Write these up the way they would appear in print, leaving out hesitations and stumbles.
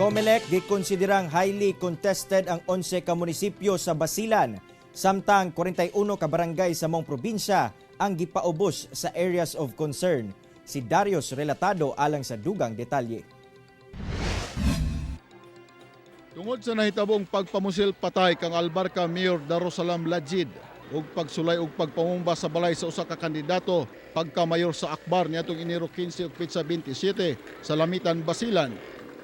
COMELEC, gikonsiderang highly contested ang 11 ka munisipyo sa Basilan, samtang 41 ka barangay sa maong probinsya ang gipaubos sa areas of concern. Si Darius Relatado alang sa dugang detalye. Tungod sa nahitabong pagpamusil patay kang Albarka Mayor Darussalam Lajid ug pagsulay ug pagpamumba sa balay sa usa ka kandidato pagka-mayor sa Akbar niadtong Enero 15 ug petsa 27 sa Lamitan, Basilan,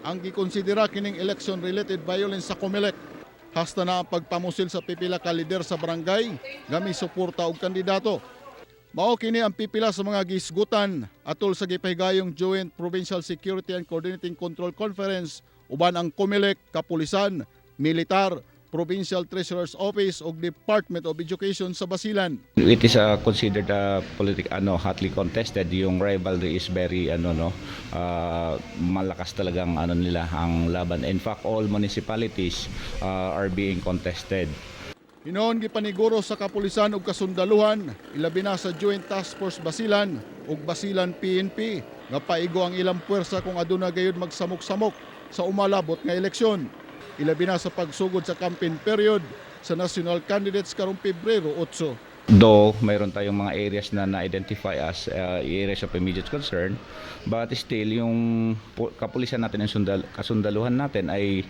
ang gikonsidera kining election related violence sa COMELEC. Hasta na ang pagpamusil sa pipila ka lider sa barangay nga misuporta og kandidato. Mao kini ang pipila sa mga gisgutan atol sa gipahigayong Joint Provincial Security and Coordinating Control Conference uban ang COMELEC, kapulisan, militar, Provincial Treasurer's Office ug Department of Education sa Basilan. It is considered politic ano, hotly contested. Yung rivalry is very ano, no, malakas talagang ano nila ang laban. In fact, all municipalities are being contested. Hinoon gipaniguro sa kapulisan ug kasundaluhan, ilabi na sa Joint Task Force Basilan ug Basilan PNP, nga paigo ang ilang puwersa kung aduna gayud magsamok-samok sa umalabot nga eleksyon. Ilabi na sa pagsugod sa campaign period sa national candidates karong Pebrero 8. Though mayroon tayong mga areas na na-identify as areas of immediate concern, but still yung kapulisan natin ang kasundaluhan natin ay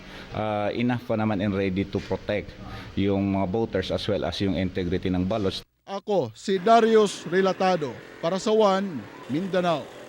enough pa naman and ready to protect yung mga voters as well as yung integrity ng ballots. Ako si Darius Relatado para sa One Mindanao.